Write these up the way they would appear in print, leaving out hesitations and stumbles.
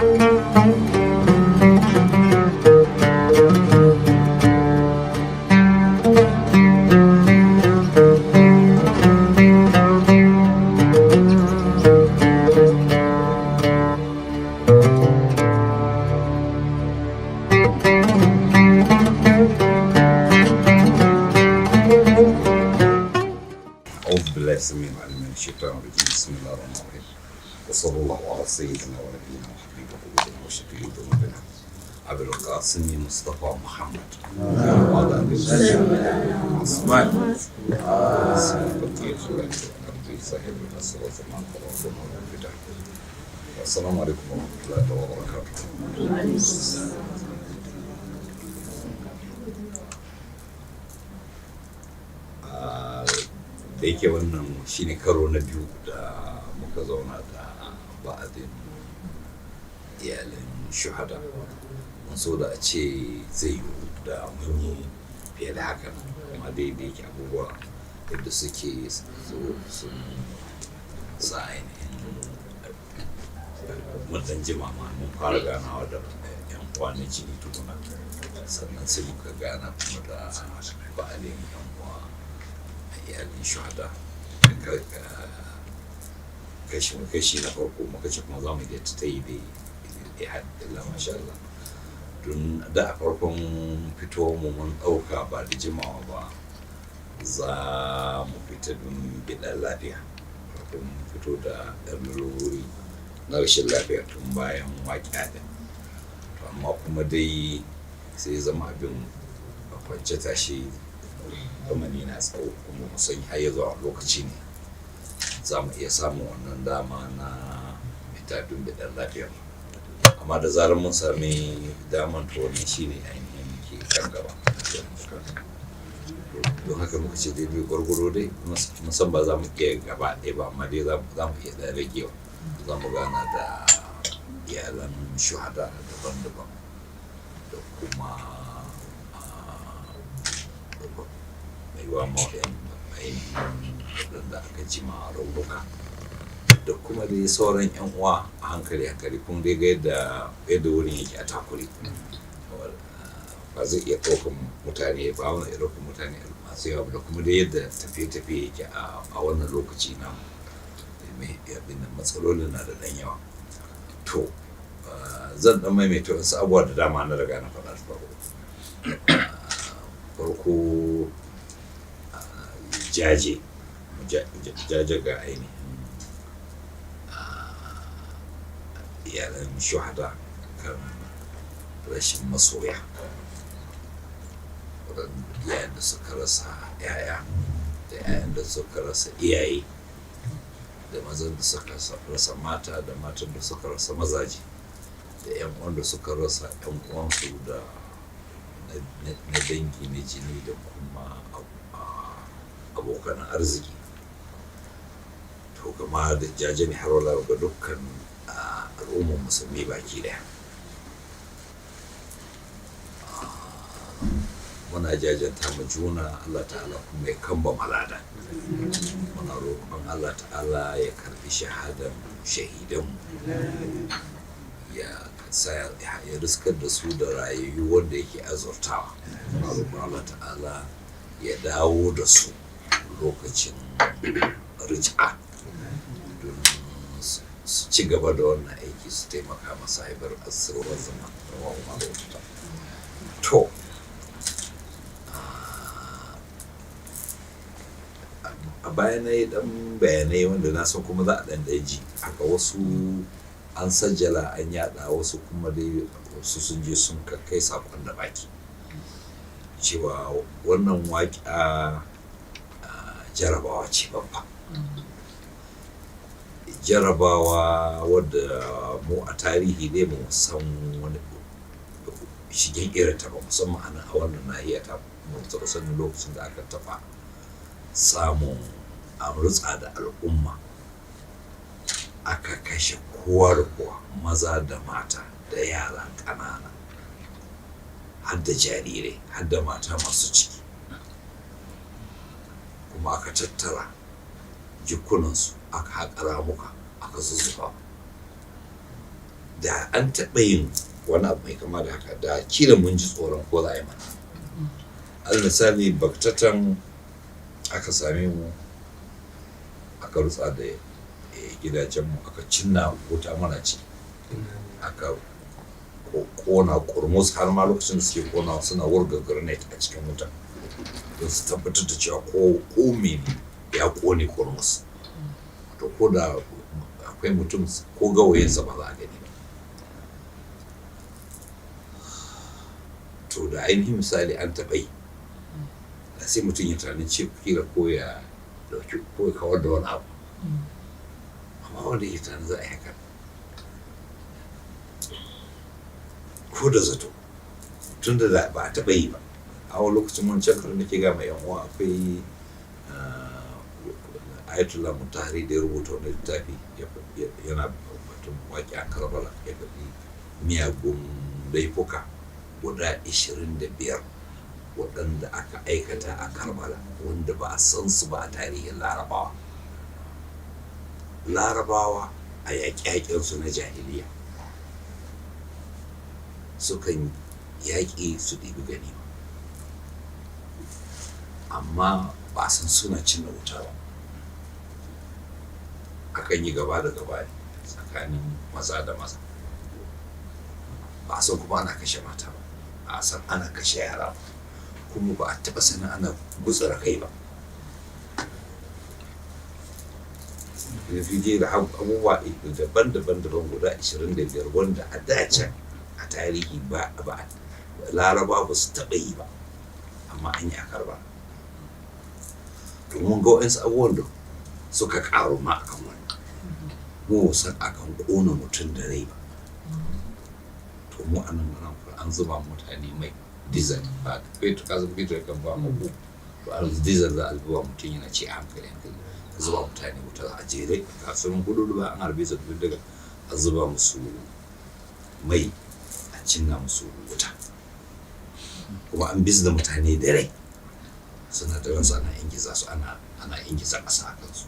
أعوذ بالله السميع العليم من الشيطان الرجيم. بسم الله الرحمن الرحيم، وصلى الله على سيدنا ونبينا وحبيب قلوبنا وشفيع ذنوبنا أبي القاسم مصطفى محمد وعلى آله وصحبه بقية الله في الأرض صاحب العصر والزمان والعظمى والبدع. السلام عليكم ورحمة الله وبركاته. Da yake wannan shine karo na biyu da muka zauna da ba'adin iyalin shuhada, mun so da a ce zai yiwu da mun yi fiye da haka, amma dai da yake abubuwa yadda suke zo sun sa ainihin mun dan jima ma mun fara ganawa da yan uwa na jini tukuna, sannan sai muka gana kuma da ba'alin yan uwa iyalin shuhada kashi kashi na farko. Muka ce kuma za mu iya ta yi da ya illa masha Allah, don da a farkon fito mu mun ɗauka ba da jimawa ba za mu fita don biɗan lafiya. Farkon fito da ɗan lalurori na rashin lafiya tun bayan waƙiya ɗin. To amma kuma dai sai zama abin a kwance tashi, zamani na tsawo, kuma mu san har ya zuwa lokaci ne za mu iya samun wannan dama na fita don biɗan lafiya. Amma da zarar mun sami daman, to wannan shine ainihin ke kan gaba. Don haka muka ce daidai gwargwaro dai, mun san ba za mu iya gaba ɗaya ba, amma dai za mu iya ɗan ragewa. Za mu gana da iyalan shuhada daban-daban da kuma mai wa ainihin waɗanda aka jima raunuka da kuma dai sauran yan uwa a hankali hankali. Kun dai ga yadda wurin yake a takure, ba zai iya ɗaukan mutane ba, wani iya ɗaukan mutane masu yawa ba, da kuma dai yadda tafiye-tafiye yake a wannan lokaci na mai abin nan, matsalolin na da ɗan yawa. To zan ɗan maimaita wasu abubuwa da dama na riga na faɗa da farko. Farko, jaje ga ainihin iyalan shuhada kan rashin masoya, waɗanda iyayen da suka rasa 'ya'ya da 'ya'yan da suka rasa iyaye, da mazan da suka rasa mata, da matan da suka rasa mazaje, da 'yan uwan da suka rasa 'yan uwansu da na dangi na jini da kuma abokan arziki. To gama da jaje ne har wala ga dukkan al'ummar Musulmi baki daya. Muna jajanta ma juna, Allah Ta'ala kuma ya kamba malada. Muna roƙon Allah Ta'ala ya karbi shahadan shahidan, ya sa ya riskar da su da rayayyu wanda yake azurtawa. Muna roƙon Allah Ta'ala ya dawo da su lokacin rij'a don su ci gaba da wannan aiki, su taimaka masa haifar asirar zama. To a baya na yi dan bayanai wanda na san kuma za a dan ji haka, wasu an sajjala an yada, wasu kuma dai wasu sun je sun kai sakon da baki cewa wannan waƙa jarabawa ce babba, jarabawa wadda mu a tarihi ne mu san wani shigen irin ta ba, musamman a nan a wannan nahiya ta mu taɓa sanin lokacin da aka taɓa samun a da al'umma aka kashe kowa da kowa, maza da mata da yara ƙanana, har da jarirai, har da mata masu ciki, kuma aka tattara jikunansu, aka haƙa ramuka, aka zuzzuba. Da an taɓa yin wani abu mai kama da haka, da kila mun ji tsoron ko za a yi mana. Al misali, baktatan aka same mu, aka rutsa da gidajenmu, aka cinna wuta mana ci, aka kona kurmus. Har ma lokacin da suke kona, suna wurga grenade a cikin wuta don su tabbatar da cewa ko mene ya kone kurmus. To, ko da akwai mutum, ko gawayinsa ba za a gani ba. To, da ainihin misali an taɓa yi, da sai mutum ya tunanin ce kila ko ya dauki ko ya kawar da wani abu, amma wanda ya tunanin za a yi haka ko da zato, tun da ba a taɓa yi ba. A wani lokacin wancan karin nake ga mai yan uwa, akwai Ayatollah Mutahari da ya rubuta wani littafi, yana batun waƙi a Karbala, ya faɗi miyagun laifuka guda 25 waɗanda aka aikata a Karbala wanda ba a san su ba a tarihin Larabawa. Larabawa a yaƙe-yaƙensu na jahiliya sukan yaƙi su ɗibi ganima, amma ba a san suna cinna wuta ba. Akan yi gaba da gaba ne tsakanin maza da maza. Ba a san kuma ana kashe mata ba, ba a san ana kashe yara ba, kuma ba a taɓa sanin ana gutsura kai ba. Fije da abubuwa daban-daban daban guda 25 wanda a dacen a tarihi ba Laraba ba su taɓa yi ba, amma an yi a Karba. Domin ga waɗansu abubuwan da suka ƙaru ma akan wannan, mu san akan ƙona mutum da rai ba. To, mu anan muna an zuba mutane mai diesel, ba fetur, kasan fetur kan ba mu to an diesel za a zuba, mutum yana ci a hankali hankali, a zuba mutane wuta a jere kasuwan hudu ba an harbe su da bindiga, a zuba musu mai, a cinna musu wuta, kuma an bizne mutane da rai, suna da ransu, ana ingiza su, ana ingiza ƙasa a kansu.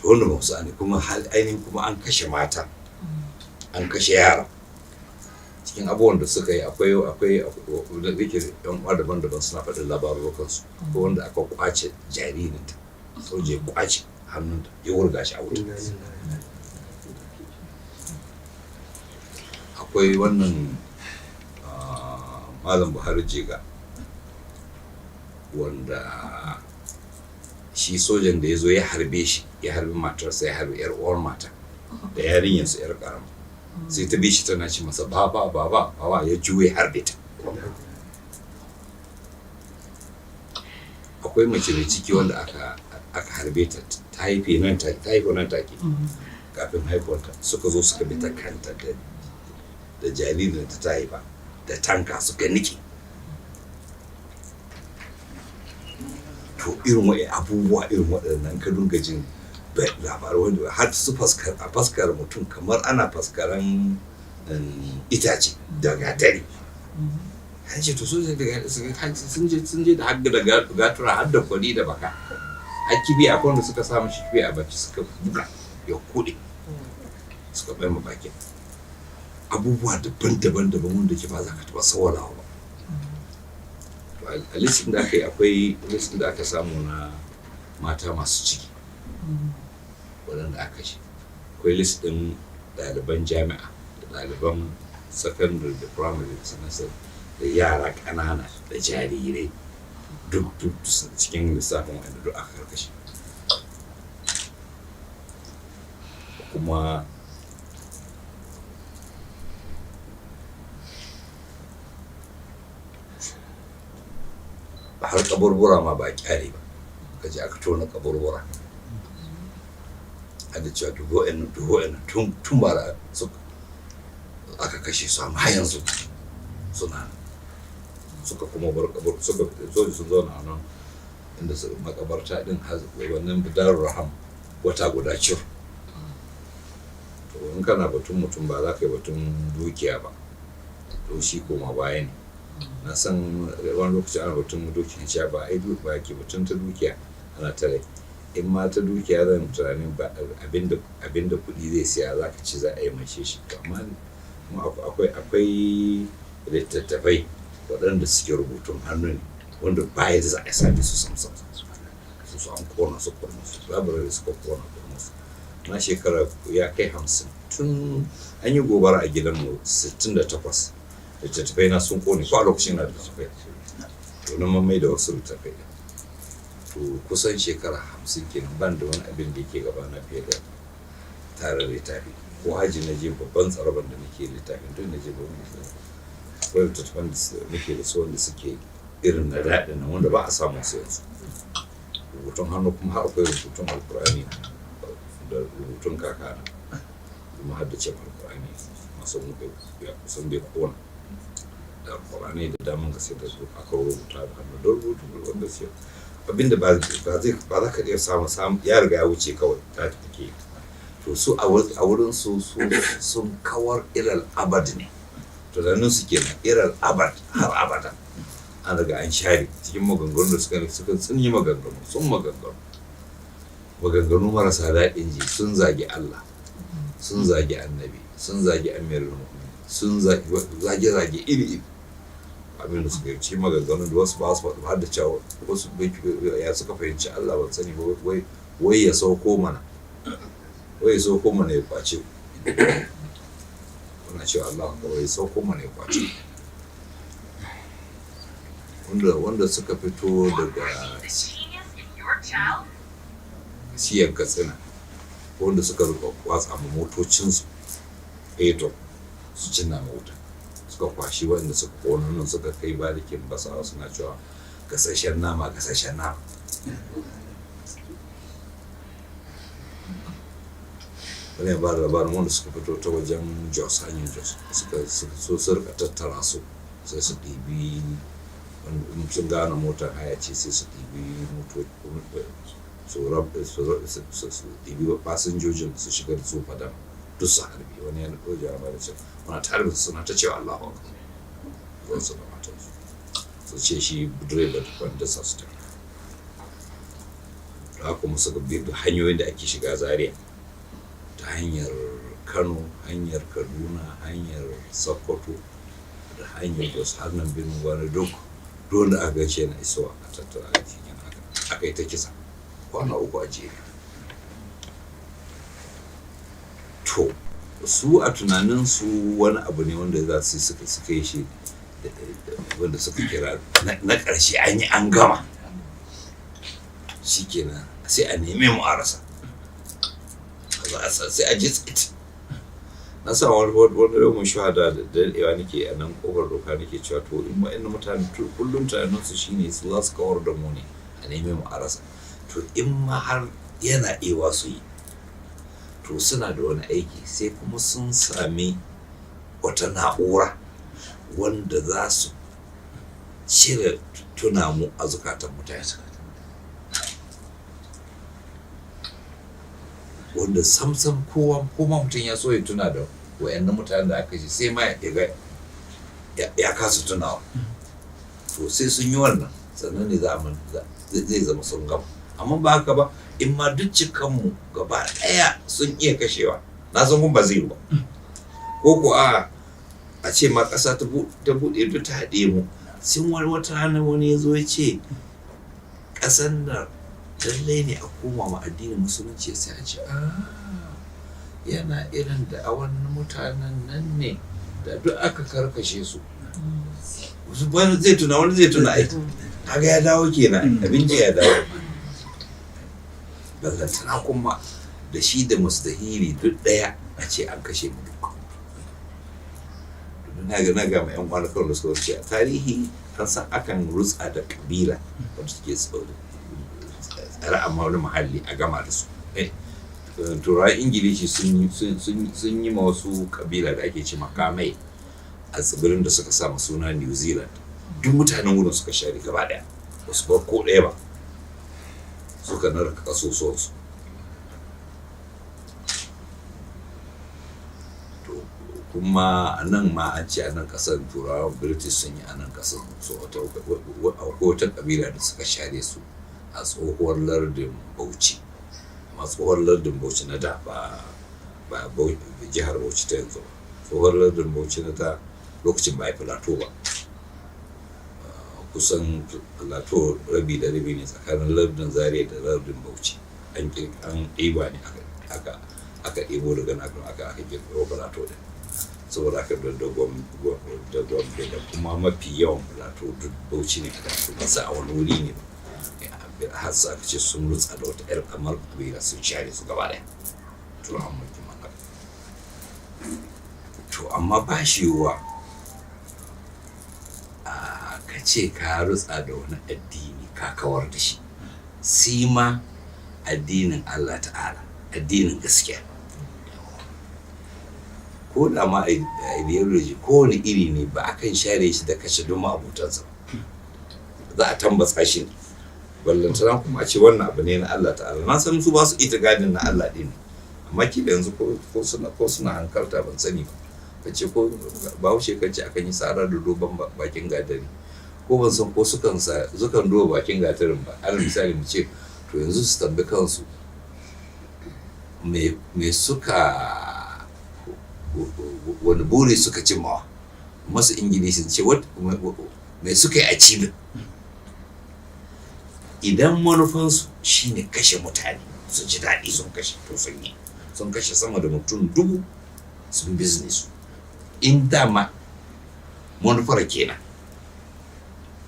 To, wannan ba su ne kuma hal ainihin kuma an kashe mata, an kashe yara. Cikin abubuwan da suka yi akwai da yake yan uwa daban-daban suna faɗin labarurukan su ko wanda aka kwace jaririnta, soja ya kwace hannunta ya wurga shi a wuta. Akwai wannan Malam Buhari Jega, wanda shi sojan da ya zo ya harbe shi, ya harbi matarsa, ya harbi yar uwar mata da yarinyarsu yar karama. Sai ta bi shi tana ce masa "Baba, baba, baba", ya juye harbe ta. Akwai mace mai ciki wanda aka harbe ta, ta haife nan take, ta haife nan take. Kafin haihuwarta suka zo suka bi ta kanta da jaririn ta haifa da tanka suka nike. To, irin wa'i abubuwa irin waɗannan ka dinga jin labarai wanda har su faskar a faskar mutum kamar ana faskaran itace da gatari. An ce to soja daga sun je da har da gatura, har da kwari da baka, a kibiya. Akwai wanda suka samu shi kibiya a baki, suka buga ya kuɗe, suka bai ma bakin. Abubuwa daban-daban daban wanda ke ba za ka taɓa sawarawa ba. To, a listin da aka yi, akwai listin da aka samu na mata masu ciki waɗanda aka kashe. Akwai list ɗin ɗaliban jami'a da ɗaliban sakandare da primary da sannan da yara ƙanana da jarirai, duk cikin lissafin wanda duk aka karkashe. Kuma har kaburbura ma ba a kyale ba, ka je aka tona kaburbura, a da cewa dubu wa'annan, dubu wa'annan tun bara aka kashe su, amma har yanzu suna nan. Suka kuma bar kabur, suka soji sun zauna a nan inda su makabarta din har wannan Darul Raham wata guda cir. To, in kana batun mutum, ba za ka yi batun dukiya ba, to shi koma baya ne. Na san wani lokaci ana batun dukiya, cewa ba ai ba ke batun ta dukiya, ana tare. In ma ta dukiya zan tunanin ba abinda kuɗi zai siya za ka ci za a yi mace shi. To amma akwai littattafai waɗanda suke rubutun hannu ne wanda ba yadda za a same su sam sam su an kona su kona su labarai suka kona kona su. Na shekara ya kai 50 tun an yi gobara a gidanmu 68, littattafai na sun kone, ko a lokacin na littattafai, to na mai da wasu littattafai. To kusan shekara 50 kenan ban da wani abin da yake gaba na fiye da tara littafi. Ko haji na je, babban tsaraban da nake littafin tun na je babban littafin, akwai littattafan da nake da su wanda suke irin na daɗin nan wanda ba a samun su yanzu, rubutun hannu, kuma har akwai rubutun Alkur'ani da rubutun kakana, kuma haddace Alkur'ani masu ya kusan bai kona da Alkur'ani da daman gaske da aka rubuta da hannu don rubutu wanda ce abinda ba zai ba za ka iya samu samu, ya riga ya wuce kawai ta tafi. To su a wurin su sun kawar ilal abad ne tunanin su kenan, ilal abad, har abada an riga an share. Cikin maganganun da suka sun yi maganganu, sun maganganu maganganu marasa daɗin ji, sun zagi Allah, sun zagi Annabi, sun zagi Amirul Mu'minin, sun zage zage iri iri abin da suka yi. Cikin maganganun da wasu ba su faɗi har da cewa wasu ya suka fahimci Allah ban sani ba, wai ya sauko mana, wai ya sauko mana ya kwace. Kuna cewa Allah akbar, ya sauko mana ya kwace. Wanda suka fito daga shiyar Katsina, wanda suka rika watsa ma motocinsu fetur su cinna ma wuta, suka kwashi wanda suka kona nan suka kai barikin Basawa, suna cewa "Gasashen nama, gasashen nama." Wani ya bada labarin wanda suka fito ta wajen Jos, hanyar Jos, suka so su rika tattara su, sai su ɗibi sun gane motar haya ce, sai su ɗibi moto su ɗibi fasinjojin su shiga da su fadama duk su harbi. Wani ya nufi jaraba da cewa muna ta harbi, suna ta cewa "Allahu akbar", zan su da matansu su ce shi direba da kwandasa su tafi. Da haka kuma suka bi hanyoyin da ake shiga Zaria ta hanyar Kano, hanyar Kaduna, hanyar Sokoto da hanyar Jos har nan Birnin Gwari, duk dole aka gace na isowa a tattara a cikin aka yi ta kisa kwana 3 a jere. To su a tunaninsu wani abu ne wanda za su suka yi shi wanda suka kira na ƙarshe, an yi an gama shikenan, sai a neme mu a rasa, sai a ji tsit. Na sa wani wani shuhada da daɗewa nake a nan Kofar Doka, nake cewa to in wa'annan mutane kullum tunaninsu shine su za su kawar da mu ne a neme mu a rasa, to in ma har yana iya su yi, to suna da wani aiki, sai kuma sun sami wata na'ura wanda za su cire tuna mu a zukatan mutane, wanda samsam kowa koma mutum ya so ya tuna da wayannan mutanen da aka ce sai ma ya ga ya kasa tunawa. To sai sun yi wannan sannan ne zai zama sun gama. Amma ba haka ba, in ma duk cikanmu gaba ɗaya sun iya kashewa, na san kun ba zai yi ba, ko ko a ce ma ƙasa ta buɗe duk ta haɗe mu sun wani wata rana wani ya zo ya ce ƙasar nan lallai ne a koma ma addinin Musulunci, sai a ce yana irin da a wannan mutanen nan ne da duk aka karkashe su. Wani zai tuna, wani zai tuna, ai kaga ya dawo kenan, abinci ya dawo. Ballantana kuma da shi da mustahili duk ɗaya a ce an kashe mu duk. Na ga mai yan kwana kawai da suka wuce a tarihi, an san akan rutsa da kabila wanda suke tsare amma wani muhalli a gama da su. Turawan Ingilishi sun yi ma wasu kabila da ake ce makamai a tsibirin da suka sa suna New Zealand, duk mutanen wurin suka share gaba daya, ba su bar ko ɗaya ba, suka narka kasusuwansu. To kuma a nan ma an ce a nan kasar Turawan British sun yi a nan kasar su wata kabila da suka share su a tsohuwar lardin Bauchi. Amma tsohon lardin Bauchi na da, ba jihar Bauchi ta yanzu ba, tsohon lardin Bauchi na da, lokacin ba a yi Plateau ba, kusan Plateau rabi da rabi ne tsakanin lardin Zaria da lardin Bauchi. An ɗiba ne, aka ɗibo daga nan aka ƙirƙiro Plateau ɗin. Saboda haka da Gombe da kuma mafi yawan Plateau duk Bauchi ne a da. Ba sa a wani wuri ne ba har su aka ce sun rutsa da wata 'yar kamar ƙabila sun share su gaba ɗaya, turawan mulkin mallaka. To amma ba shi yiwuwa ka ce ka rutsa da wani addini ka kawar da shi, sai ma addinin Allah Ta'ala, addinin gaskiya, ko da ma ideology kowane iri ne, ba akan share shi da kashe duk ma'abutansa ba, za a tambatsa shi ne. Ballantana kuma a ce wannan abu ne na Allah Ta'ala. Na san su ba su ita gadin na Allah ɗin ne, amma kila yanzu ko suna hankalta, ban sani ba. Kace ko Bahaushe kace akan yi sara da duban bakin gatari, ko ban san ko sukan duba bakin gatarin ba. Alal misali, mu ce to yanzu su tambi kansu me suka, wani buri suka cimmawa. Masu Ingilishi ce me suka yi achieving. Idan manufansu shine kashe mutane su ji daɗi sun kashe, to sun yi, sun kashe sama da mutum 1000, sun business. In dama manufar kenan,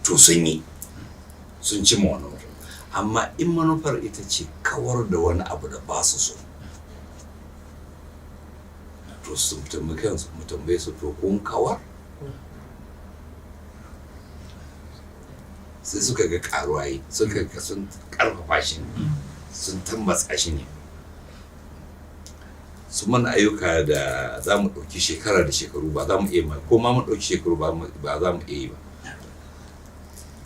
to sun yi, sun cimma wani mutum. Amma in manufar ita ce kawar da wani abu da ba su so, to su tambayi kansu, mu tambaye su, to kun kawar? Sai suka ga karuwa yi, suka ga sun karfafa shi, sun tambatsa shi ne. Su mana ayyuka da za mu ɗauki shekara da shekaru ba za mu iya ma, ko ma mu ɗauki shekaru ba za mu iya yi ba.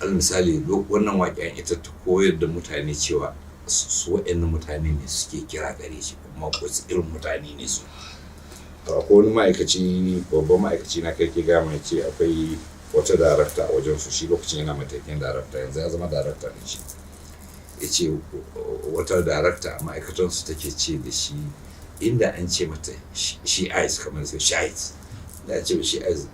Al misali, wannan waƙen ita ta koyar da mutane cewa su waɗannan mutane ne suke kira gare shi, kuma wasu irin mutane ne su. To akwai wani ma'aikaci, babban ma'aikaci na kai ke gama ce akwai wata darakta a wajen su. Shi lokacin yana matakin darakta, yanzu ya zama darakta ne shi. Ya ce wata darakta a ma'aikatan su take ce da shi, inda an ce mata Shi'ites, kamar sai Shi'ites, da an ce Shi'ites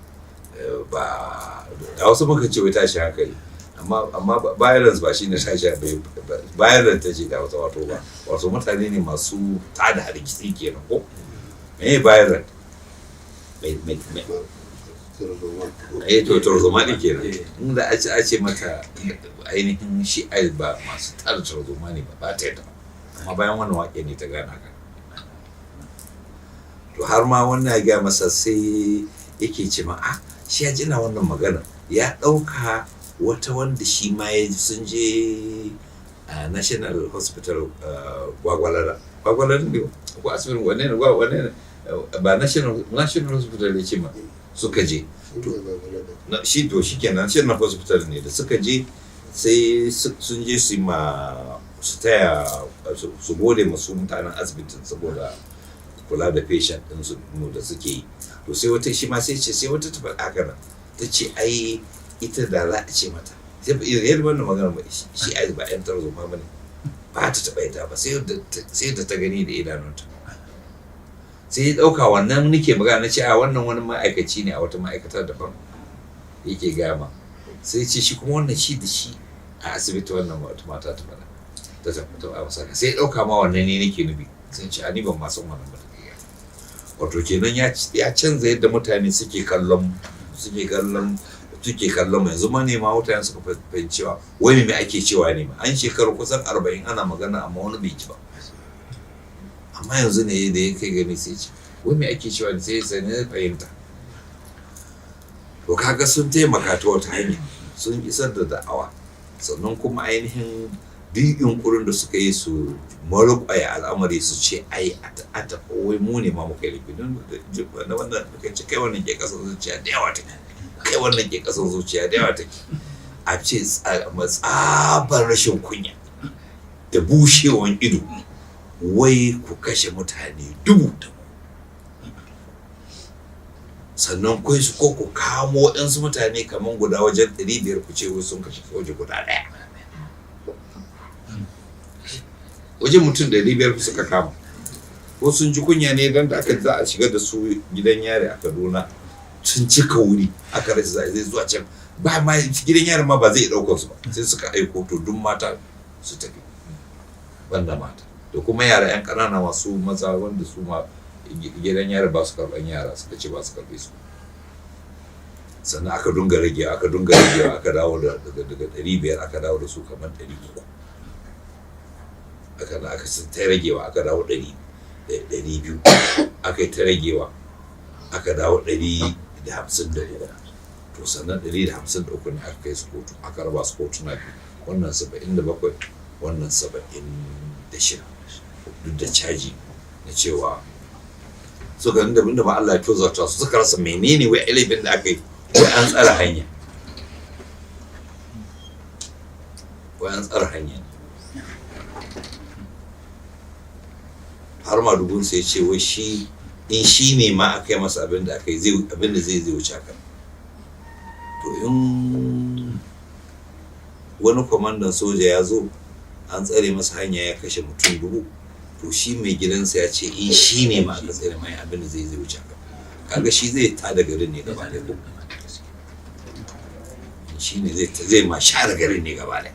ba da wasu muka ce wai tashi hankali, amma violence ba shine tashi violence ta ce da wata, wato ba wato mutane ne masu tada hargitsi kenan. Ko me violent mai to tarzoma ne kenan. Inda a ce mata ainihin Shi'a ba masu tada tarzoma ne ba, ba ta yadda. Amma bayan wannan waƙe ne ta gana ka. To har ma wannan ya gaya masa, sai yake ce ma a shi ya jina wannan magana, ya ɗauka wata wanda shi ma ya sun je a National Hospital Gwagwalada, Gwagwalada ne ko asibitin wanne ne, wanne ne ba National Hospital ya ce ma suka je shi. To shi kenan, National Hospital ne da suka je, sai sun je su ma su taya su gode masu mutanen asibitin saboda kula da patient ɗin su da suke yi. To sai wata shi ma sai ce, sai wata ta faɗa haka nan, ta ce ai ita da za a ce mata, sai yadda wannan magana ba shi ai ba yan tarzoma ba ne, ba ta taɓa ita ba sai da ta gani da idanunta. Sai ya ɗauka wannan nake magana. Na ce a wannan wani ma'aikaci ne a wata ma'aikata daban yake gama. Sai ce shi kuma wannan shi da shi a asibiti wannan wata mata ta faɗa ta tabbata a masa, sai ya ɗauka ma wannan ne nake nufi. Sai ce a ni ban ma san wannan ba. Wato kenan ya canza yadda mutane suke kallon mu. Yanzu manema mutane suka fahimci cewa wai me ake cewa ne ma. An shekaru kusan 40 ana magana amma wani bai ji ba, amma yanzu ne da ya kai gani sai ce wai me ake cewa ne, sai ne fahimta. To kaga sun taimaka ta wata hanya, sun isar da da'awa. Sannan kuma ainihin duk yunkurin da suka yi su malƙwaya al'amari, su ce ai a tafi wai mu ne ma muka yi laifi don na wannan muka ce kai wannan ke kasan zuciya da yawa take, kai wannan ke kasan zuciya da yawa take. A ce tsabar rashin kunya da bushewan ido, wai ku kashe mutane 1000, sannan kai su ko ku kamo waɗansu mutane kamar guda wajen 500, ku ce wai sun kashe soja guda ɗaya. Wajen mutum 500 suka kama. Ko sun ji kunya ne, don da aka za a shiga da su gidan yari a Kaduna, sun cika wuri, aka rasa zai zuwa can ba ma gidan yari ma ba zai ɗaukar su ba, sai suka aiko to duk mata su tafi banda mata da kuma yara yan ƙanana, masu maza wanda su ma gidan yari ba su karɓan yara, suka ce ba su karɓe su. Sannan aka dunga ragewa, aka dunga ragewa, aka dawo da daga 500 aka dawo da su kamar 300. Aka da aka ta ragewa, aka dawo 200, aka yi ta ragewa, aka dawo 153. To sannan 153 ne aka kai su kotu, aka raba su kotuna biyu, wannan 77, wannan 76, duk da caji na cewa suka inda inda ma Allah ya tozarta su, suka rasa menene wai laifin da aka yi, wai an tsara hanya, wai an tsara hanya ne. Har ma dubun sai ce wai shi in shi ne ma aka yi masa abin da aka yi, zai abin da zai wuce haka. To in wani kwamandan soja ya zo an tsare masa hanya ya kashe mutum 1000, to shi mai gidansa ya ce in shi ne ma aka tsare mai, abin da zai wuce haka. Kaga shi zai tada garin ne gaba ɗaya, ko shi ne zai ma share garin ne gaba ɗaya,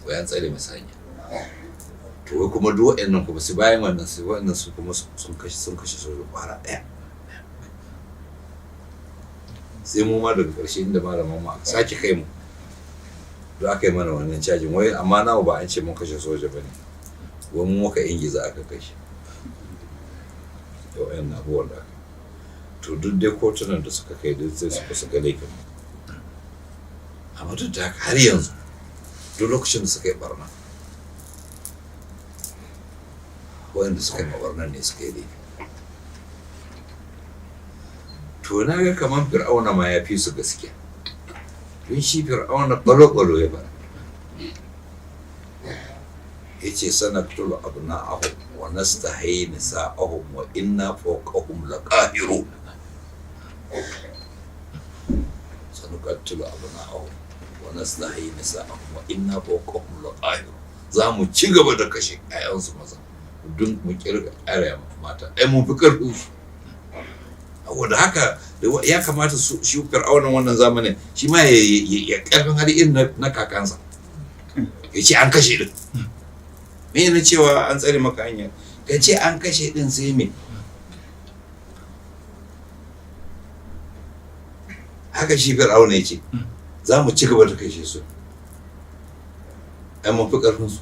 wai an tsare masa hanya. To wai kuma duk waɗannan kuma su bayan wannan su waɗannan su kuma sun kashe soja ƙwara ɗaya. Sai mu ma daga ƙarshe inda malaman mu aka sake kai mu da aka yi mana wannan cajin, wai amma namu ba an ce mun kashe soja ba ne, wai mu muka ingiza aka kashe da waɗannan abubuwan da aka. To duk dai kotunan da suka kai duk sai suka ga laifin mu. Amma duk da haka har yanzu duk lokacin da suka yi barna, waɗanda suka yi mabarnan ne suka yi laifi. To na ga kamar Fir'auna ma ya fi su gaskiya, don shi Fir'auna balo-balo ya bara ya ce sanaqtulu abna'ahum wa nastahyi nisa'ahum wa inna fawqahum laqahirun. Sanuqattilu abna'ahum wa nastahyi nisa'ahum wa inna fawqahum laqahirun. Za mu ci gaba da kashe 'ya'yansu maza don mu kirga ƙara mata, ai mun fi karfin su. Saboda haka ya kamata su shi Fir'aunan wannan zamanin shi ma ya karfin hali irin na kakansa, ya ce an kashe din. Me na cewa an tsare maka hanya, ka ce an kashe din, sai me? Haka shi Fir'auna ya ce za mu ci gaba da kashe su, ai mun fi karfin su.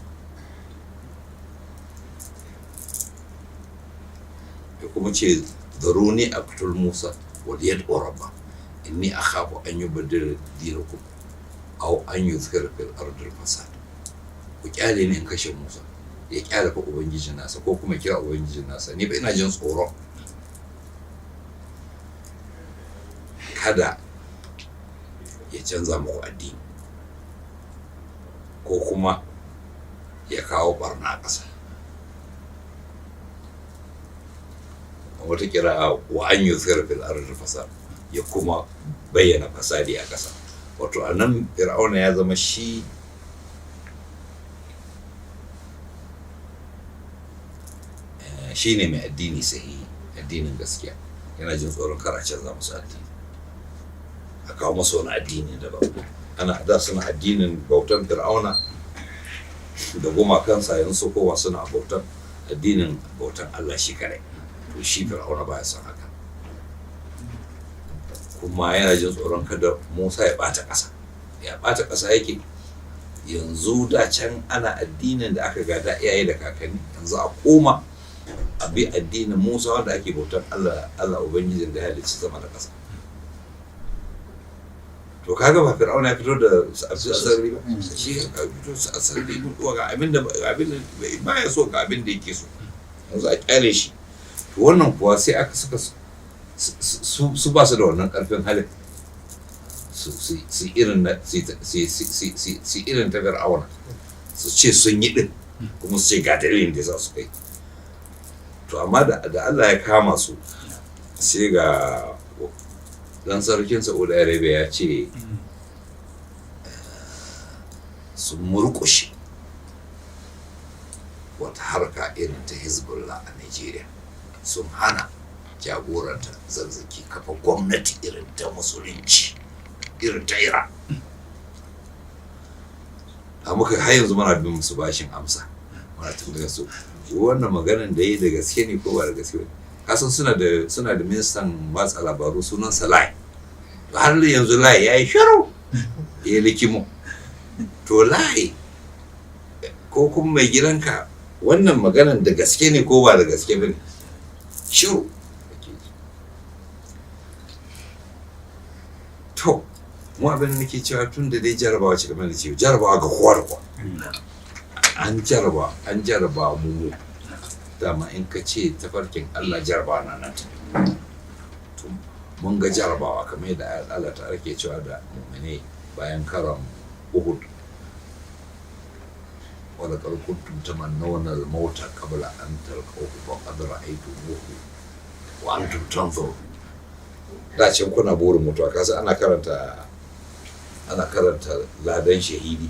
Ya kuma ce zaruni aqtul Musa wal yad'u rabba inni akhafu an yubaddila dinakum aw an yuzhira fil ardi al fasad. Ku kyale ni in kashe Musa, ya kyale fa ubangijin nasa ko kuma kira ubangijin nasa, ni ba ina jin tsoro kada ya canza muku addini ko kuma ya kawo barna a ƙasa. Wata kira wa an yuzhira fil ardi fasad, ya kuma bayyana fasadi a ƙasa. Wato a nan Fir'auna ya zama shi shi ne mai addini sahihi, addinin gaskiya, yana jin tsoron kar a canza musu addini, a kawo musu wani addini daban. Ana da suna addinin bautan Fir'auna da gumakansa, yanzu su koma suna bautan addinin bautan Allah shi kadai. To shi Fir'auna baya son haka, kuma yana jin tsoron kada Musa ya bata ƙasa. Ya bata ƙasa yake yanzu, da can ana addinin da aka gada iyaye da kakanni, yanzu a koma a bi addinin Musa wanda ake bautar Allah, Allah ubangijin da ya halicci sama da ƙasa. To kaga ba Fir'auna ya fito da asali ba, shi ya fito asali ga abin da baya so, ga abin da yake so, yanzu a kyale shi. To wannan kuwa sai aka suka su ba su da wannan karfin halin su irin su irin ta Fir'auna, su ce sun yi din kuma su ce ga dalilin da za su kai. To amma da Allah ya kama su, sai ga dan sarkin Saudi Arabia ya ce Sun murƙushe wata harka irin ta Hezbollah a Nigeria, sun hana jagoranta Zakzaky kafa gwamnati irin ta Musulunci, irin ta Iran. A muka har yanzu muna bin musu bashin amsa, muna tambayar su wannan maganan da yi da gaske ne ko ba da gaske ba. Kasan suna da ministan watsa labaru, sunan sa Lai. Har yanzu Lai ya yi shiru, ya likimo. To Lai ko kuma mai gidanka, wannan maganan da gaske ne ko ba da gaske ba ne? Shiru ake ji. To mu abin da nake cewa, tun da dai jarabawa ce, kamar da ce jarabawa ga kowa da kowa, an jaraba, an jaraba mu. Dama in ka ce tafarkin Allah, jarabawa na nan. To mun ga jarabawa, kamar yadda Allah ta ke cewa da mu'mini bayan karon Uhud: "ولقد كنتم تمنون الموت قبل أن تلقوه فقد رأيتموه وأنتم تنظرون." Da can kuna burin mutuwa. Kasa ana karanta ladan shahidi,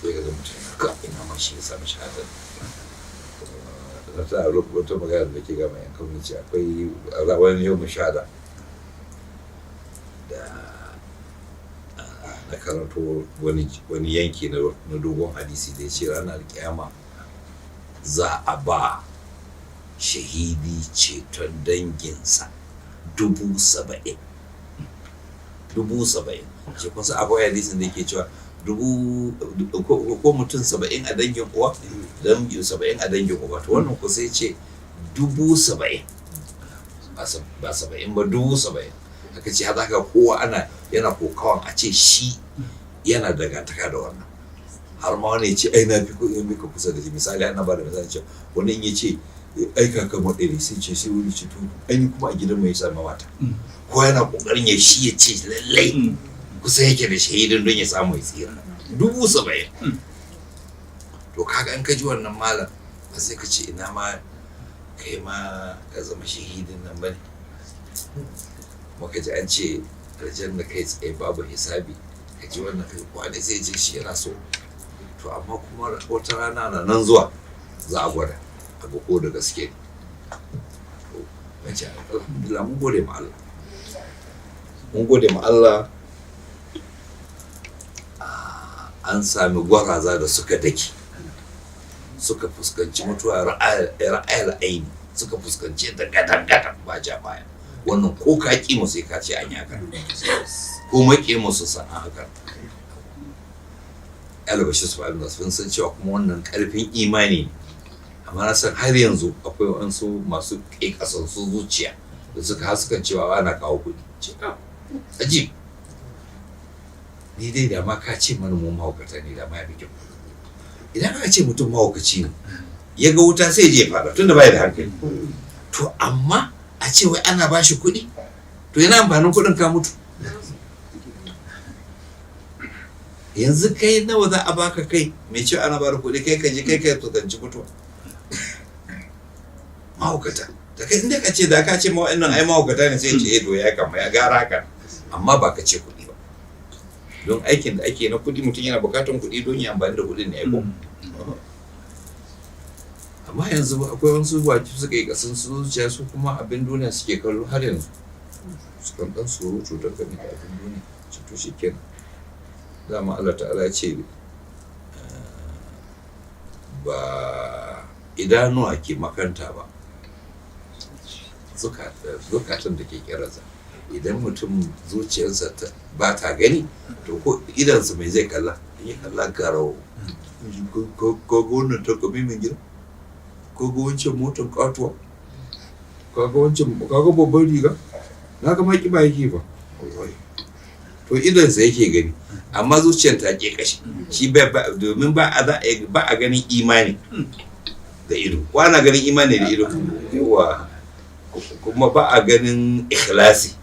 sai ka ga mutum ka ina ma shi ya sami shahadar. Na ta wata magana da ke gama yan kawai, akwai wani yau shahada da na karanto wani yanki na dogon hadisi da ya ce ranar kiyama za a ba shahidi ceton danginsa 70,000, 70,000. Shi kun san akwai hadisin da yake cewa dubu ko mutum 70 a dangin uwa, dangin 70 a dangin uba. To wannan ko sai ce 70,000, ba 70 ba, 70,000. Aka ce haka kowa ana yana kokawan a ce shi yana dangantaka da wannan, har ma wani ya ce ai na fi mika kusa da shi. Misali, ana ba da misali cewa wani in ya ce ai kakan mu ɗaya, sai ce sai wani ce to ai ni kuma a gidan mu ya sami mata. Ko yana kokarin ya shi ya ce lallai kusa yake da shahidin don ya samu ya tsira, 70,000. To kaga in ka ji wannan, malam, ba sai ka ce ina ma kai ma ka zama shahidin nan bane? Muka ji an ce aljanna kai tsaye, babu hisabi. Ka ji wannan, kai kwane sai ji shi yana so. To amma kuma wata rana na nan zuwa, za a gwada abu ko da gaske ne. To nace alhamdulillah, mun gode ma Allah, mun gode ma Allah. An sami gwaraza da suka dake, suka fuskanci mutuwa ra'ayar aini, suka fuskanci da gadan gadan ba ja baya. Wannan ko ka ƙi mu, sai ka ce an yi haka, ko maƙi mu su san an haka. Albashi su fa'in sun san cewa kuma wannan ƙarfin imani ne. Amma na san har yanzu akwai wasu masu ƙeƙasassun zuciya da suka haskan cewa ana kawo kuɗi. Ce ajib, ni dai da ma ka ce mana mu mahaukata ne, da ma ya fi kyau. Idan aka ce mutum mahaukaci ne, ya ga wuta sai je fada, tunda bai da hankali. To amma a ce wai ana ba shi kuɗi, to yana amfanin kuɗin ka mutu? Yanzu kai nawa za a baka, kai mai cewa ana bada kuɗi, kai ka je kai ka fuskanci mutuwa? Mahaukata da kai, inda ka ce da ka ce ma wa'annan ai mahaukata ne, sai ce eh, to ya kama ya gara haka. Amma ba ka ce kuɗi ba, don aikin da ake na kuɗi, mutum yana bukatan kuɗi don ya amfani da kuɗin ne ko. Amma yanzu akwai wasu baki suka yi kasan zuciya, su kuma abin duniya suke kallo har yanzu, su kan dan surutu dangane da abin duniya. Ce to shi kenan, dama Allah ta'ala ya ce ba idanuwa ke makanta ba, zukatan da ke kiransa. Idan mutum zuciyarsa ba ta gani, to ko idansa mai zai kalla? In yi kalla garau, ka ga wannan takobi mai gida, ka ga wancan motar katuwa, ka ga wancan, ka ga babban riga, na ga maki ba yake ba, to idansa yake gani, amma zuciyar ta ke kashi shi ba. Domin ba a ba a ganin imani da ido. Ko ana ganin imani da ido? Yawa. Kuma ba a ganin ikhlasi,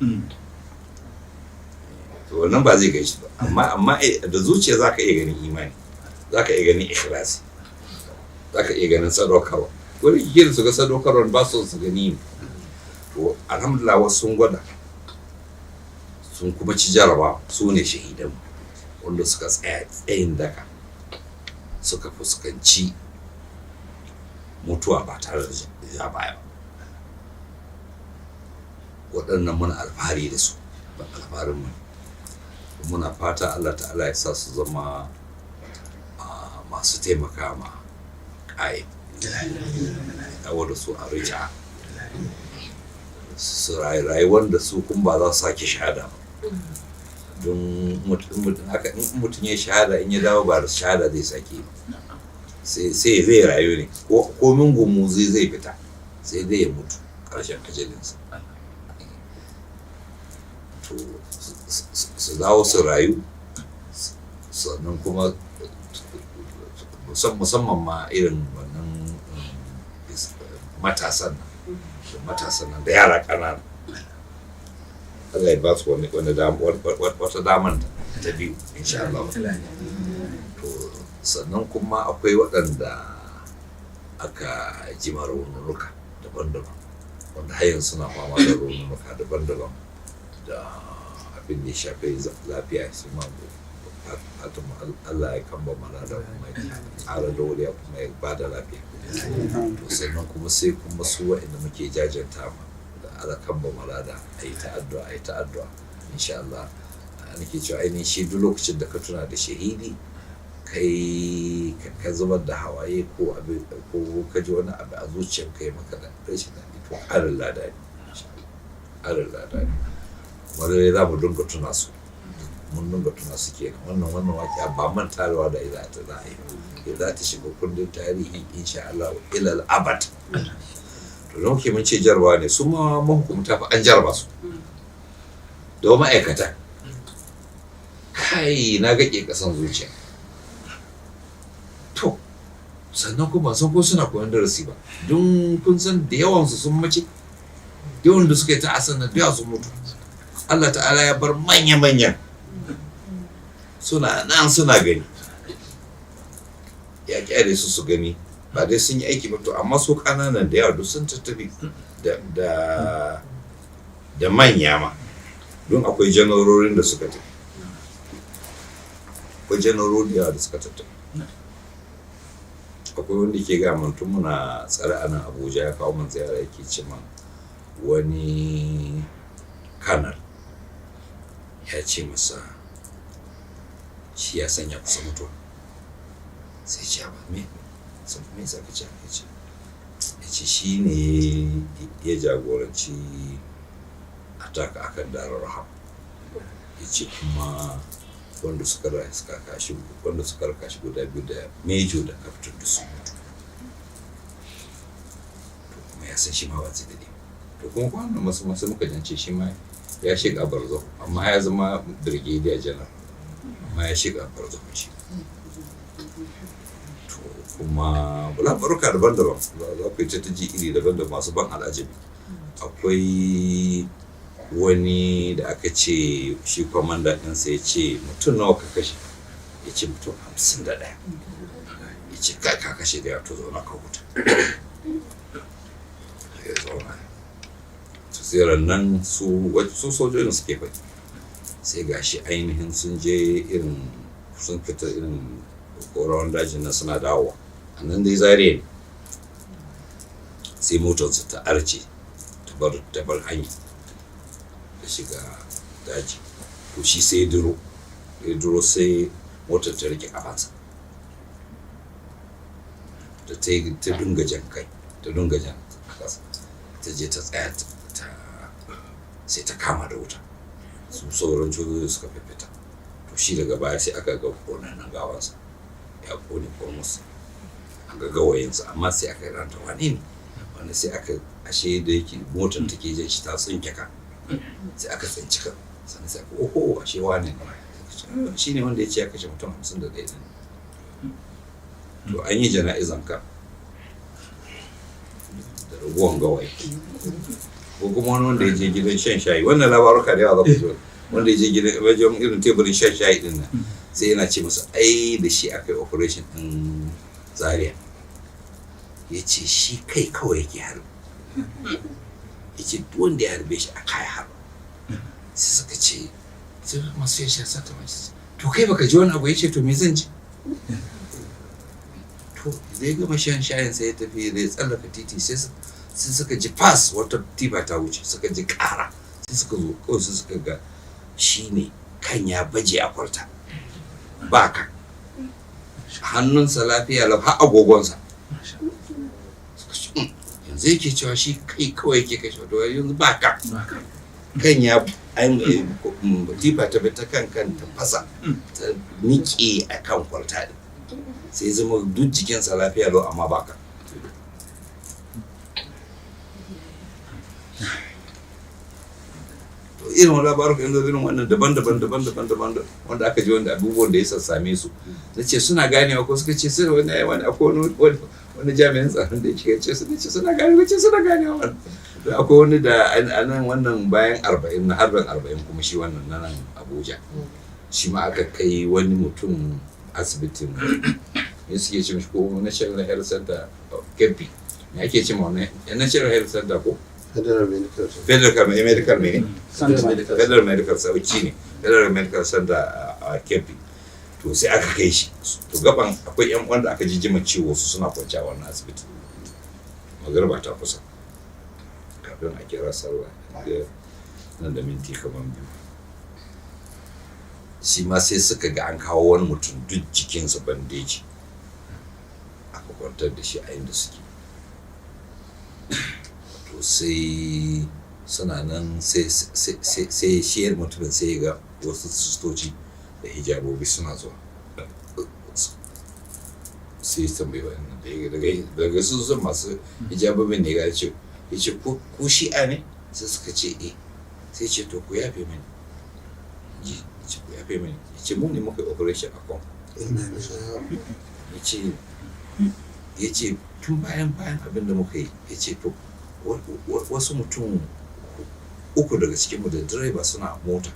to wannan ba zai gaishe ba. Amma da zuciya zaka iya ganin imani, zaka iya ganin ikhlasi, zaka iya ganin sadaukarwa. Wani kike su ga sadaukarwa ba su su gani ne. To alhamdulillah, wasu sun gwada, sun kuma ci jaraba. Su ne shahidan wanda suka tsaya tsayin daka. Suka fuskanci mutuwa ba tare da ja baya ba. Waɗannan muna alfahari da su, ba alfaharin mu, muna fata Allah Ta'ala ya sa su zama masu taimaka ma ƙa'im dawo da su a rija su rayuwar da su kuma ba za su sake shahada ba, don in mutum ya shahada, in ya dawo ba da shahada zai sake ba, sai zai rayu ne komin gumuzi zai fita, sai dai ya mutu ƙarshen ajalinsa. To, su dawo su rayu, sannan kuma musamman ma irin wannan matasan nan da matasan nan da yara ƙanana, Allah ya ba su wani wata daman ta biyu, insha Allah. To, sannan kuma akwai waɗanda aka ji raunuka daban-daban, wanda har yanzu suna fama da raunuka daban-daban da abin da ya shafi lafiya. Su ma fatan Allah ya kamba mana da kuma ya ƙara dauriya kuma ya ba da lafiya. To, sannan kuma sai kuma su waɗanda muke jajanta ma da Allah kamba mana da a yi ta addu'a, a yi ta addu'a, insha Allah. Nake cewa ainihin shi duk lokacin da ka tuna da shahidi, kai ka zubar da hawaye ko abin ko ka ji wani abu a zuciyarka ya maka da rashin daɗi, to ƙarin lada ne, ƙarin lada ne. Kuma lallai za mu dinga tuna su, mun dinga tuna su kenan. Wannan waƙiya ba mantawa da za ta za a yi, za ta shiga kundin tarihi, insha Allah, ilal abad. To, don ke mun ce jarabawa ne, su ma mahukumta fa an jaraba su da ma'aikata. Kai, na ga ke kasan zuciya. To, sannan kuma san ko suna koyon darasi ba, don kun san da yawansu sun mace, da yawan da suka yi ta'asan da yawa sun mutu. Allah Ta'ala ya bar manya-manyan suna nan suna gani, ya kyale su su gani, ba dai sun yi aiki ba. To, amma su kananan da yawa duk sun tattafi da manya ma, don akwai janarorin da suka tafi, akwai janarori da yawa da suka tattafi. Akwai wanda ke ga mun tun muna tsare a nan Abuja, ya kawo min ziyara, yake ce man wani kanal ya ce masa shi ya sanya kusa mutuwa. Sai ce ba me me yasa ka ce? Ya ce shi ne ya jagoranci attack akan Darar Raham. Ya ce kuma wanda suka raka shi guda biyu, da major da captain, da su mutu. To, kuma ya san shi ma ba zai daɗe. To, kuma kwanan masu muka jance shi ma ya shiga barzahu, amma ya zama brigadier general, amma ya shiga barzahu shi. To, kuma labaruka daban-daban za ku yi ta ji iri daban-daban masu ban al'ajabi. Akwai wani da aka ce shi kwamanda ɗinsa ya ce, "Mutum nawa ka kashe?" Ya ce, "Mutum 51." Ya ce, "Kai, ka kashe da yawa, to zauna ka huta." Ya zauna. To, sai nan su sojojin suke faɗi, sai gashi ainihin sun je irin sun fita irin korawan dajin nan, suna dawowa a nan dai Zariya ne, sai motarsu ta arce, ta bar hanya, ta shiga daji. To, shi sai ya duro, ya duro, sai motar ta rike kafansa, ta ta dinga jan kai, ta dinga jan a ƙasa, ta je ta tsaya, ta sai ta kama da wuta. Su sauran sojoji suka fita. To, shi daga baya sai aka ga ƙonannen gawansa, ya ƙone ƙurmus, an ga gawayinsa. Amma sai aka ranta wane ne wanda sai aka ashe da yake motar take jan shi ta tsinke ka, sai aka tsinci kan. Sannan sai aka, oho, ashe wane ne, shi ne wanda ya ce ya kashe mutum 51 ɗin. To, an yi jana'izan ka da raguwan gawayi. Ko kuma wani wanda ya je gidan shan shayi, wannan labaruka da yawa za ku zo, wanda ya je gidan wajen irin teburin shan shayi din nan, sai yana ce masa ai da shi aka yi operation din Zaria. Ya ce shi kai kawai yake harbi. Ya ce duk wanda ya harbe shi a kaya harba. Sai suka ce, sai masu shan shayi sata mace, "To, kai baka ji wani abu?" Ya ce, "To, me zan ji?" To da ya gama shan shayin sai ya tafi, da ya tsallaka titi sai suka ji fas, wata tifa ta wuce, suka ji ƙara, sai suka zo kawai sai suka ga shi ne kan ya baje a kwalta, ba ka hannunsa lafiya lau, har agogonsa. Suka ce, "Yanzu yake cewa shi kai kawai yake kashe, wato yanzu ba ka kan ya tifa ta bi ta kan kan ta fasa ta niƙe a kan kwalta ɗin, sai zama duk jikinsa lafiya lau amma ba ka." To irin wani labaruka yanzu irin wannan daban-daban daban-daban daban wanda aka ji, wanda abubuwan da ya sassame su, na ce suna ganewa ko suka ce suna wani wani akwai wani wani jami'in tsaron da yake ce suna ce suna ganewa, ce suna ganewa. Wannan akwai wani da a nan wannan bayan 40 na harbin 40 kuma shi wannan na nan Abuja, shi ma aka kai wani mutum asibitin ne suke ce mishi ko National Health Center Kebbi ne ake ce ma wannan National Health Center ko Federal Medical Center. Federal Medical mene? Federal Medical. Federal Medical Sauci ne, Federal Medical Center a Kebbi. To sai aka kai shi, to gaban akwai yan wanda aka jijjima ciwo su suna kwance a wannan asibiti. Magariba ta kusa, kafin a kira sallah nan da minti kamar 2, shi ma sai suka ga an kawo wani mutum duk jikinsa bandeji, aka kwantar da shi a inda suke. To sai suna nan sai shi mutumin sai ga wasu sistoci da hijabobi suna zuwa, sai ya tambayi wa'annan da ya daga su sun masu hijabobin ne ya ce, ya ce ko shi'a ne? Sai suka ce eh. Sai ce to ku yafe mini, ji ce ku yafe mini. Ya ce mu ne muka yi operation a kan ya ce tun bayan abin da muka yi, ya ce to wasu mutum uku daga cikinmu da direba suna mota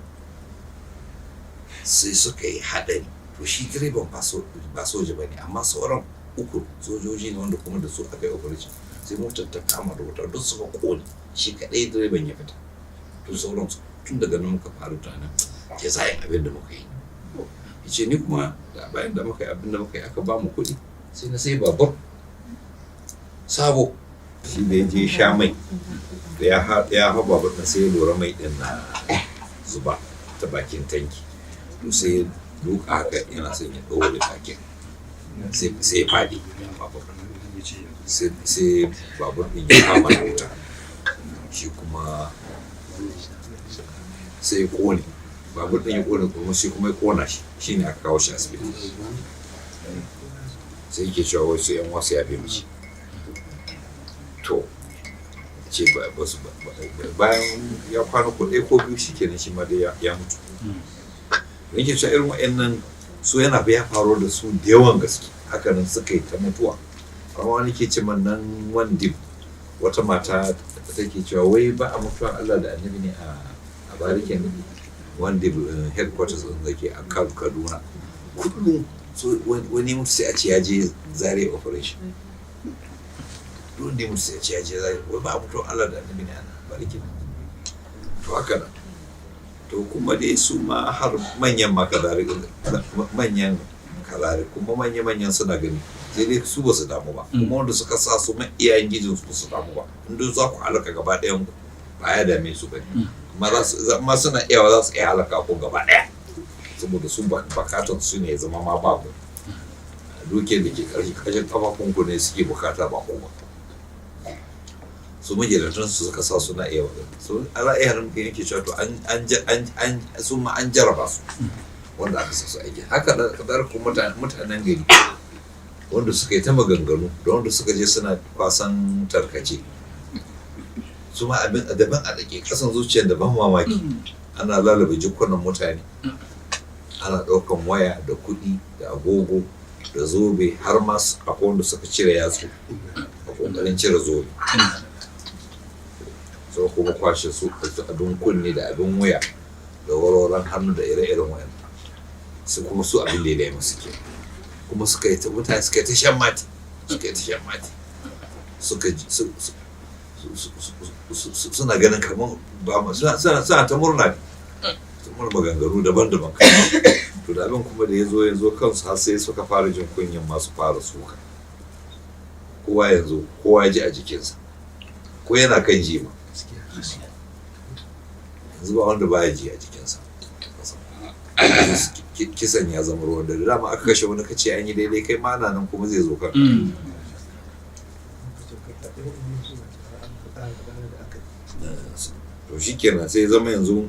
sai suka yi haɗari. To shi direban ba soja ba ne, amma sauran uku sojoji ne wanda kuma da su aka yi operation. Sai motar ta kama da wuta, duk suka kone, shi kaɗai direban ya fita. To sauran tun daga nan muka fara tunanin ke za yin abin da muka yi. Ya ce ni kuma da bayan da muka yi abin da muka yi aka ba mu kuɗi, sai na sai babur sabo. Shi da ya je sha mai da ya hau babur ɗin, sai ya lura mai ɗin na zuba ta bakin tanki. To sai ya duka haka yana son ya ɗaure bakin, sai ya faɗi babur, sai babur ɗin ya kama da wuta, shi kuma sai ya ƙone babur ɗin, ya ƙone kuma sai kuma ya ƙona shi. Shine aka kawo shi asibiti, sai yake cewa wasu yan wasu ya fi mishi. To ce ba su bayan ya kwana ko ɗaya ko biyu shi kenan, shi ma dai ya mutu. Nake cewa irin wa'annan su yana ya faru da su da yawan gaske, hakanan suka yi ta mutuwa. Amma wani ke ce man nan wandi wata mata take cewa wai ba a mutuwa Allah da annabi ne a barikin wanda headquarters ɗin da ke a Kaduna. Kullum wani mutu sai a ce ya je Zaria operation, duk wanda ya mutu sai a ce ya je Zaria. Wai ba a mutuwa Allah da annabi ne a barikin? To haka nan. To kuma dai su ma har manyan ma kazari, manyan kazari kuma manya-manyan suna gani, sai dai su ba su damu ba. Kuma wanda suka sa su ma iyayen gijin su ba su damu ba, inda za ku halaka gaba ɗayan ku ba ya dame su ba ne. Amma suna iyawa za su iya halaka ku gaba ɗaya, saboda su bukatan su ne zama ma ba ku. Dukiyar da ke ƙarshen kafafun ku ne suke bukata, ba ku ba. Su magidantan su suka sa suna iya magana su ala iya hannun yake cewa to an su ma an jaraba su wanda aka sa su aiki haka. Da kadar ku mutanen gari wanda suka yi ta maganganu da wanda suka je suna kwasan tarkace, su ma abin daban a dake kasan zuciyar da ban mamaki. Ana lalaba jikunan mutane, ana ɗaukan waya da kuɗi da agogo da zobe, har ma akwai wanda suka cire yatsu a ƙoƙarin cire zobe, sau kuma kwashe su abin kunne da abin wuya da warwaran hannu da ire-iren wayan su. Kuma su abin da ya masu ke kuma suka yi ta mutane suka yi ta shan mati, suka yi ta shan mati, suka suna ganin kamar ba ma suna ta murna ne, sun murna maganganu daban-daban. To da abin kuma da ya zo kansu har sai suka fara jin kunyan masu fara suka. Kowa yanzu kowa ji a jikinsa, ko yana kan ji ma yanzu ba wanda baya ji a jikinsa. Kisan ya zama ruwan dare. Dama aka kashe wani kace an yi daidai, kai ma na nan kuma zai zo kan. To shikenan, sai zama yanzu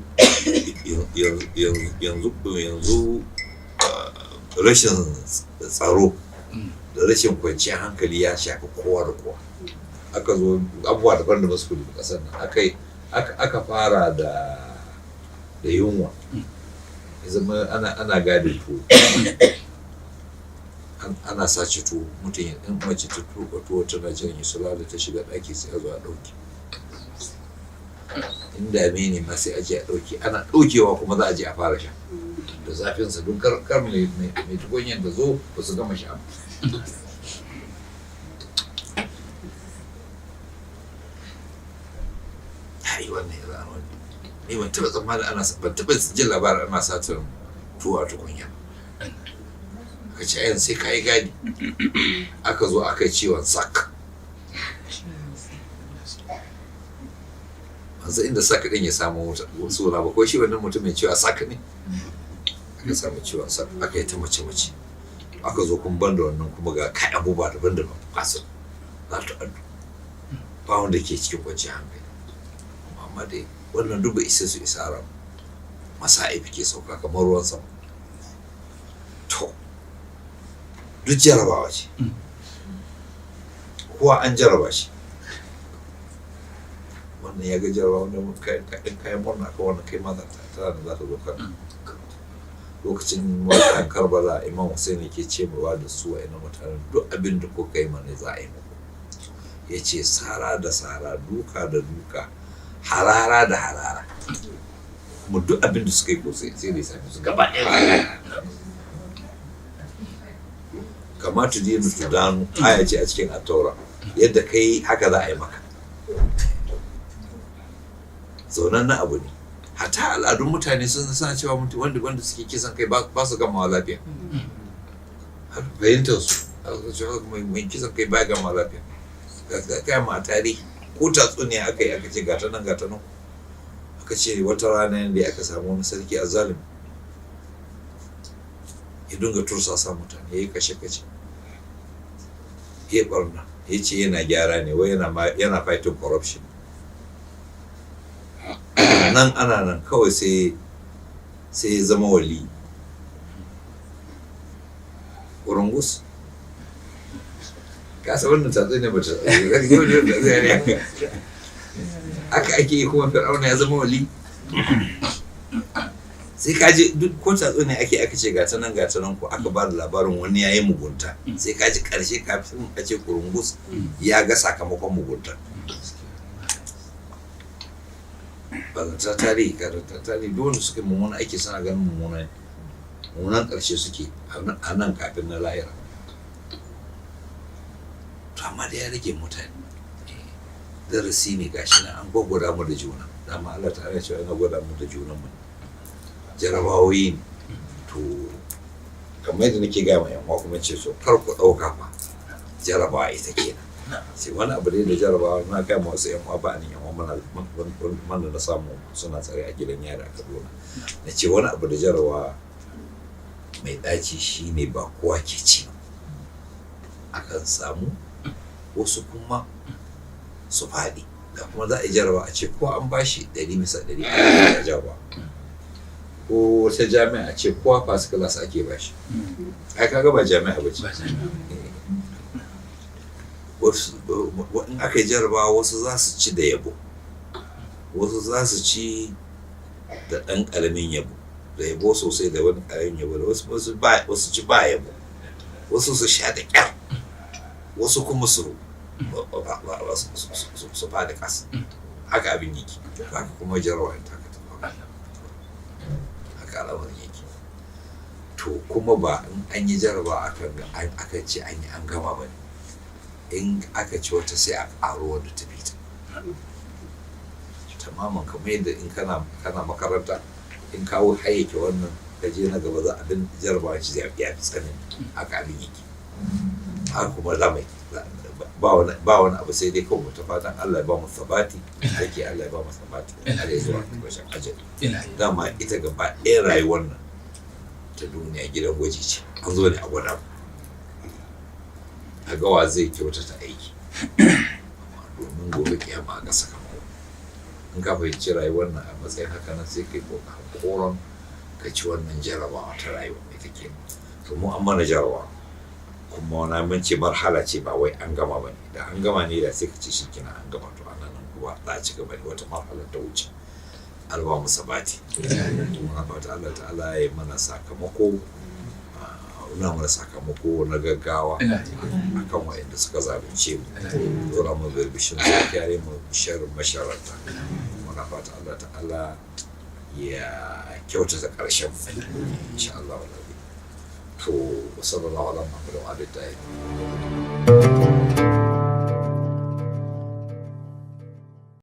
yanzu yanzu rashin tsaro da rashin kwanciyar hankali ya shafi kowa da kowa. Aka zo abubuwa daban da su kudu kasar nan aka fara da yunwa, ya zama ana gadin tuwo, ana sace tuwo. Mutum in mace ta tuka tuwo tana jiran ya sulala ta shiga ɗaki, sai a zo a ɗauke. In dame ne ma sai a je a ɗauke. Ana ɗaukewa kuma za a je a fara sha da zafinsa, don kar mai tukunyan da zo ba su gama sha ba. Ai wannan ya zama wani, ni ban taɓa tsammanin ana, ban taɓa jin labarin ana satar tuwo a tukunya. Aka ce ayan sai kayi gadi. Aka zo aka yi ciwon sak. Ban san inda sak ɗin ya samu suna ba, ko shi wannan mutumin cewa sak ne. Aka samu ciwon sak, aka yi ta mace-mace. Aka zo kun ban da wannan kuma ga kai abubuwa daban-daban masu za ta addu, ba wanda ke cikin kwanciyar hankali. Amma dai wannan duk bai isa su isara masa'ib ke sauka kamar ruwan sama. To duk jarabawa ce, kowa an jaraba shi. Wannan ya ga jarabawa, wannan in kayan murna ka wannan kai ma za ta tana da za ta zo kan. Lokacin mawaƙan Karbala, Imam Hussein yake cewa da su wa'annan mutanen, duk abin da kuka yi mana za a yi muku. Ya ce sara da sara, duka da duka, harara da harara. Kuma duk abin da suka yi ko sai da ya same su gaba ɗaya. Kamata dinu tudanu, aya ce a cikin Attaura, yadda kai haka za a yi maka. Zaunan na abu ne. Hatta al'adun mutane sun san cewa wanda suke kisan kai ba su gamawa lafiya. Har fahimtar su mai kisan kai ba gamawa lafiya. Ga kai ma a tarihi ko tatsuniya aka yi, aka ce gata nan gata nan, aka ce wata rana ne aka samu wani sarki a zalimi, ya dinga tursasa mutane, ya yi kashe-kashe, ya yi barna, ya ce yana gyara ne, wai yana fighting corruption. Nan ana nan kawai sai ya zama wali ƙurungus. Kasa wannan tatsuniya ba ta aka ake yi. Kuma Fir'auna ya zama wali. Sai ka ji duk ko tatsuniya ake, aka ce gata nan gata nan, ko aka ba da labarin wani ya yi mugunta, sai ka ji ƙarshe kafin a ce ƙurungus ya ga sakamakon mugunta. Bazanta tarihi, karanta tarihi, duk wanda suka mummuna aiki suna ganin mummuna mummunan ƙarshe suke a nan kafin na lahira. To amma da ya rage mutane darasi ne. Gashi nan an gwaggwada mu da juna. Dama Allah ta'ala cewa yana gwada mu da junan mu, jarabawoyi ne. To kamar yadda nake gaya ma yan uwa kuma ce so kar ku ɗauka fa jarabawa ita kenan, sai wani abu dai da jarabawa. Na gaya ma wasu yan uwa ba ni yan uwa mana na samu suna tsare a gidan yari a Kaduna, na ce wani abu da jarabawa mai ɗaci shine ba kowa ke ci, akan samu wasu kuma su faɗi. Da kuma za a yi jarabawa a ce ko an bashi 100% a jarabawa, ko wata jami'a a ce kowa first class ake bashi, ai kaga ba jami'a ba ce. Wasu in aka yi jarabawa, wasu za su ci da yabo, wasu za su ci da ɗan ƙaramin yabo, da yabo sosai da wani ƙaramin yabo, da wasu wasu ci ba yabo, wasu su sha da ƙyar, wasu kuma su faɗi ƙasa. Haka abin yake. Haka kuma jarabawa ta haka haka al'amarin yake. To kuma ba in an yi jarabawa akan ce an yi an gama ba ne. In aka ci wata sai a ƙaro wanda ta fita tamaman. Kamar yadda in kana makaranta, in kawo hayyake wannan, ka je na gaba, za abin jarabawa shi zai ya fi tsanani. Haka abin yake. Haka kuma za mai Ba wani abu sai dai kawai mu ta fatan Allah ya ba mu sabati take, Allah ya ba mu sabati har ya zuwa ƙarshen ajali. Dama ita gaba ɗaya rayuwar nan ta duniya gidan gwaji ce, an zo ne a gwada mu a gawa zai kyautata aiki domin gobe kiyama a ga sakamako. In ka fahimci rayuwar nan a matsayin haka nan, sai kai kokarin ka ci wannan jarabawa ta rayuwa ita ke. To mu an mana jarabawa, kuma wani mun ce marhala ce, ba wai an gama ba ne. Da an gama ne da sai ka ce shi kenan an gama. To ana nan kuwa za a ci gaba ne, wata marhala ta wuce. Allah mu sabati. Muna fata Allah ta'ala ya mana sakamako, nuna mana sakamako na gaggawa akan waɗanda suka zalunce mu, dora mu birbishin su, kyare mu sharrin masharanta. Muna fata Allah ta'ala ya kyautata ƙarshen mu insha Allah. To, sallallahu alaihi wa sallam.